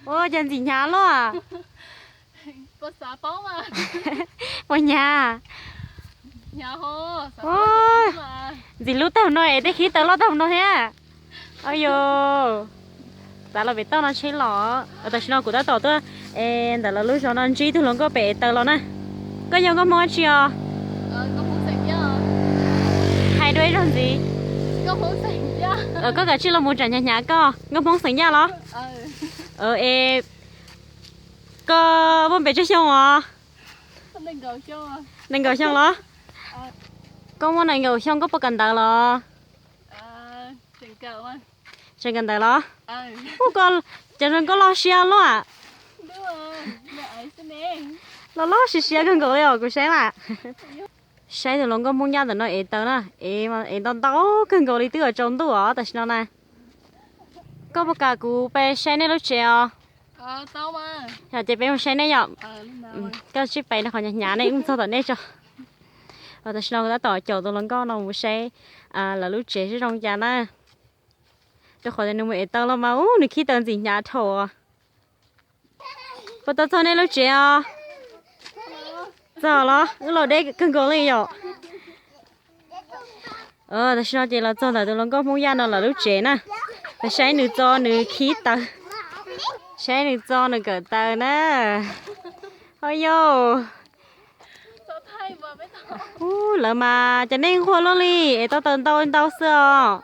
Ua cas ntxim hnyav luaj? Puas hnyav? Ntxim hlub tag no es tej khib taws loj tag no thiab. Au yos, xav los pem toj no tsheb los. Tam sim no kuv tab tom tuaj ntawm lawv lub zos no ntsib tug hluas nkauj pem ev taws los na. Koj yog nkauj Hmoob dab tsi os? Hais dua ib zaug ntxiv. Koj kav tsij los mus tsam hnyav hnyav koj, nkauj Hmoob xeem Yaj los? Es koj muaj pes tsawg xyoo os? Nees nkaum xyoo los? Koj muaj nees nkaum xyoo koj puas kawm ntawv los? Tseem kawm ntawv los? Ua, cov zoo nkauj loj siab luaj. Loj loj siab siab kawg nkaus li os kuv saib mas. Saib tus hluas nkauj Hmoob Yaj ntawm no ev taws na, ev ntau ntau kawg nkaus li twb yuav tsaus ntuj os tam sim no na. Koj puas kam kuv pais saib nej lub tsev os? Ces peb mus saib nej yom. Koj tsij pais rau qhov hnyav hnyav nej mus txog tom nej tso. Tam sim no kuv tab tom caum tus hluas nkauj no mus saib lawv lub tsev seb zoo cas na. Rau qhov tias nws mus ev taws los mas ub nws khib taws ntxim hnyav dhau. Puas tau txog nej lub tsev os? Txog los, wb los deb kawg nkaus li yom. Tam sim no ces los txog ntawm tus hluas nkauj Hmoob Yaj no lawv lub tsev na. Saib nws txo nws khib taws, saib nws txo nws kawm taws na. Ho yos, lawv mas cov neeg nquag luaj li es tau taws ntau ntau xwb os.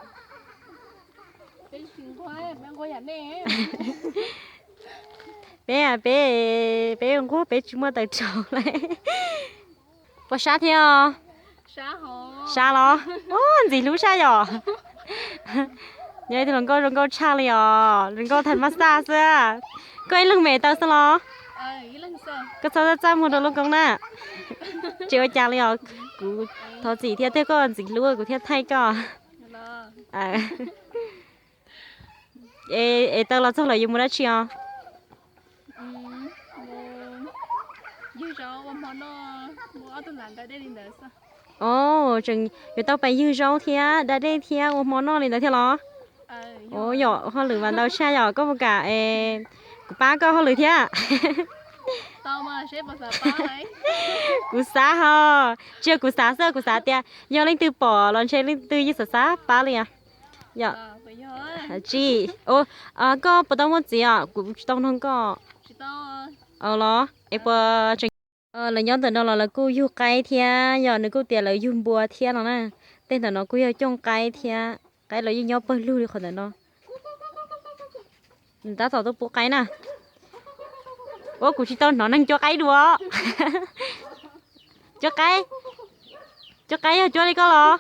Peb, peb, peb nquag peb tsis muaj taws rau li. Puas sab thiab os? Sab los? Ub, ntxim hlub tshaj yom. Nyob ib tug hluas nkauj zoo nkauj tshaj li os, zoo nkauj thaij mab xaj xwb. Koj ib leeg me taw xwb los? Koj txhob txaj muag rau lub koob na. Tsis ua cas li os, kuv thov txim thiab, twb koj ntxim hlub kuv thiaj thaij koj. Es taw los txog lawm yuav mus dab tsi os? Os, tseem yuav tau pais ywg zaub thiab da dej thiab ua hmo noj li ntawd thiab los? Os, yog hauj lwm mas ntau tshaj yom, koj puas kam kuv pab koj hauj lwm thiab? Kuv xav ho, tsis yog kuv xav xwb, kuv xav tias yog leej twg pom los ntshe leej twg yeej xav xav pab li os. Tsis, koj puas tau muaj txiv os? Kuv tsis tau nug koj. Los es puas tseem, lawv nyob ntawm no los lawv kuj yug qaib thiab, yog nws kuj tias lawv yug npua thiab no na. Tej ntawm no kuj yog cooj qaib thiab, qaib los yeej nyob pawg lug li qhov ntawm no. Nws tab tom tuaj pub qaib na. Ua kuv tsis tau hnov neeg cuab qaib dua. Cuab qaib, cuab qaib yog cuab li koj los?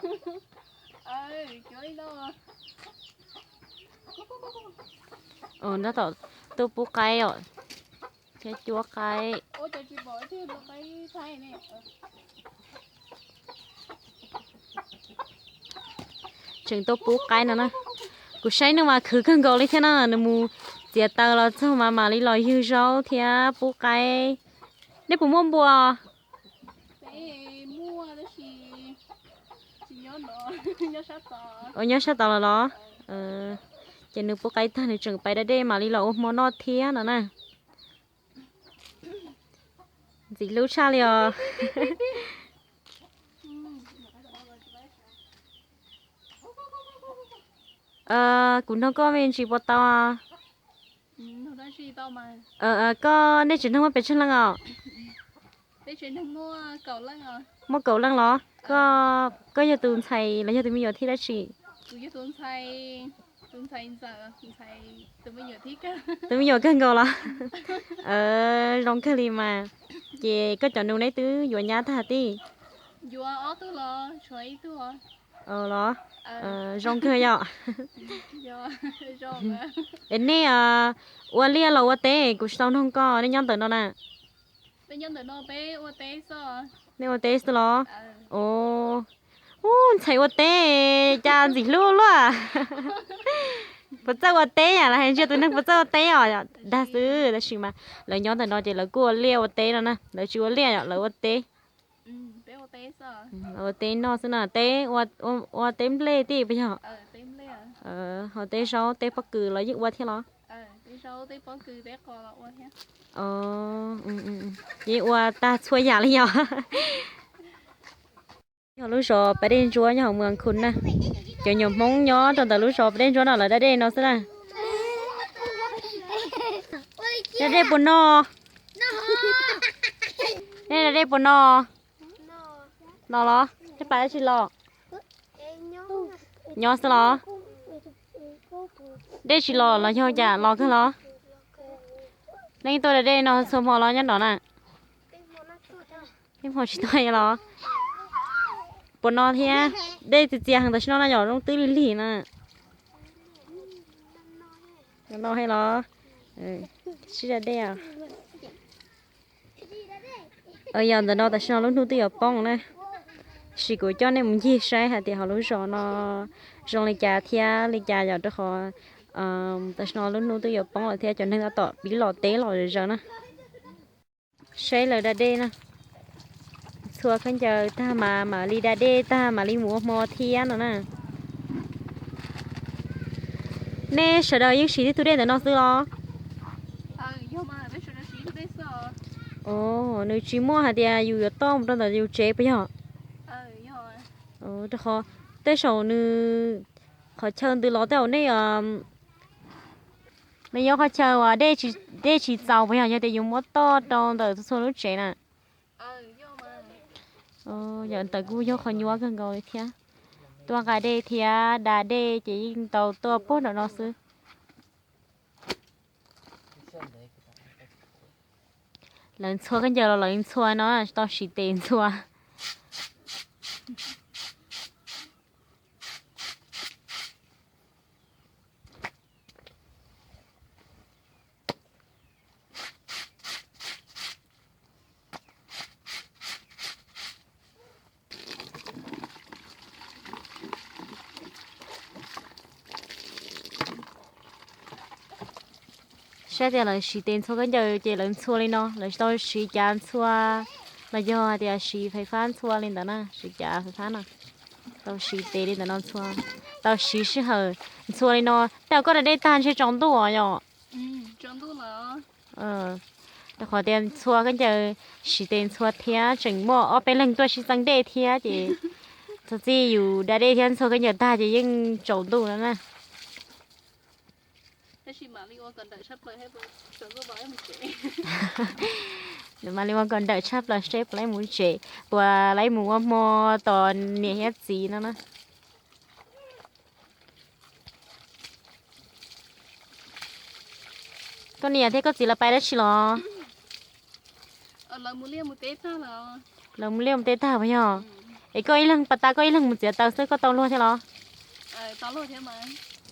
Tab tom tuaj pub qaib os, thiab cuab qaib. Tseem tuaj pub qaib no na. Kuv saib nws mas khwv kawg nkaus li thiab na, nws mus txiav taws los txog mas mam li los ywg zaub thiab pub qaib. Nej puas muaj npua? Ua nyob sab tod los los? Ces nws pub qaib tag nws tseem pais da dej mam li los ua hmo noj thiab no na. Ntxim hlub tshaj li os. Kuv nug koj me ntsis puas tau? Koj nej tsev neeg muaj pes tsawg leej os? Muaj kaum leej los? Koj yog tus ntxhais los yog tus me nyuam thib dab tsi? Tus me nyuam kawg nkaus los? Zoo kawg li mas. Ces koj cov nus neb twb yuav nyab tag tij? Los? Zoo kawg yom. Es nej ua liaj los ua teb? Kuv tsis tau nug koj, nej nyob ntawm no na. Nej ua teb xwb los? Ub, ntxhais ua teb cas ntxim hlub luaj. Puas txawj ua teb yom? Lawv hais ntsia tus neeg puas txawj ua teb os. Dag xwb, tab sis mas lawv nyob ntawm no ces lawv kuj ua liaj ua teb no na, lawv tsis ua liaj yom, lawv ua teb. Ua teb noj xwb na, teb, ua teb nplej tij puas yog? Ho tej zaub tej pob kws los yeej ua thiab los? Yeej ua tag txhua yam li yog. Yog lub zos Pas Dej Ntsuab nyob hauv Moos Khus na. Cov nyuam Hmoob nyob rau ntawm lub zos Pas Dej Ntsuab no lawv da dej no xwb na. Da dej puas no? Nej da dej puas no? No los? Tej pas dab tsi los? Nyob xwb los? Dej tsis los los yog cas los kawg los? Leej tuaj da dej no txhua hmo los nyob no na? Tej hmo tsis tuaj los? Puas no thiab? Dej txias txias heev tam sim no na yom, rooj twb lig lig na. No los? Sib da dej. Yog ntawm no tam sim no lub hnub twb yuav poob na. Sim kuv coj nej mus ncig saib hais tias hauv lub zos no zoo li cas thiab li cas yom, rau qhov tam sim no lub hnub twb yuav poob lawm thiab cov neeg tab tom pib los teb los zaws na. Saib lawv da dej na. Txhua khaub ncaws tag mas mam li da dej tag mam li mus ua hmo thiab no na. Nej sawv daws yeej siv tib tug dej ntawm no xwb los? Nws tsis muaj hais tias yus yuav toj mus rau ntawm yus tsev puas yog? Rau qhov tej zaum nws qhov chaw ntws los tej zaum nej, nws yog qhov chaw uas dej tsis txaus puas yog, yog tias yus muab toj rau ntawm txhua lub tsev na? Yog ntawd kuj yog qhov nyuaj kawg nkaus li thiab. Tuaj nqa dej thiab da dej ces yeej tau tuaj puag nram no xwb. Lawv ntxhua khaub ncaws los lawv ntxhua no, tau siv tes ntxhua. Saib tias lawv siv tes ntxhua khaub ncaws ces lawv ntxhua li no, lawv tau siv cav ntxhua los yog hais tias siv fais fab ntxhua li ntawd na, siv cav fais fab no. Tau siv tes li ntawm no ntxhua, tau siv sij hawm ntxhua li no. Tej zaum koj da dej tag ntshe tsaus ntuj os yom? Rau qhov tias ntxhua khaub ncaws, siv tes ntxhua thiab tseem muaj ob peb leeg tuaj sib txeeb dej thiab ces txog txij yus da dej thiab ntxhua khaub ncaws tag ces yeej tsaus ntuj no na. Nws mam li ua kom nrawm tshaj plaws seb puas laib mus tsev, puas laib mus ua hmo tos niam thiab txiv no na. Koj niam thiab koj txiv lawv pais dab tsi los? Lawv mus liaj mus teb tag puas yog? Es koj ib leeg pas tas koj ib leeg mus txiav taws xwb koj tau luag thiab los?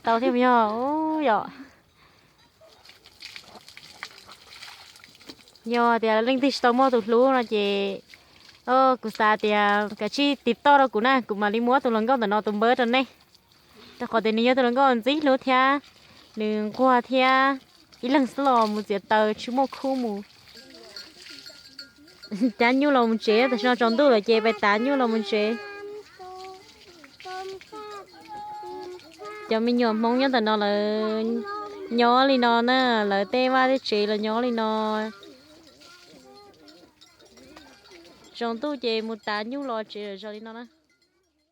Tau thiab puas yog? Yom. Yog tias leej twg tsis tau muaj tus hlub no ces kuv xav tias kav tsij tiv toj rau kuv na, kuv mam li muab tus hluas nkauj ntawm no tus npawb rau nej. Rau qhov tias nws yog tus hluas nkauj ntxim hlub thiab, nws nquag thiab, ib leeg xwb los mus txiav taws tsis muaj khub mus. Tav nyuj los mus tsev, tam sim no tsaus ntuj lawm ces pais tav nyuj los mus tsev. Cov me nyuam Hmoob nyob ntawm no lawv nyob li no na, lawv tej vaj tej tsev los nyob li no. Tsaus ntuj ces mus tav nyuj los tsev zom zaws li no na.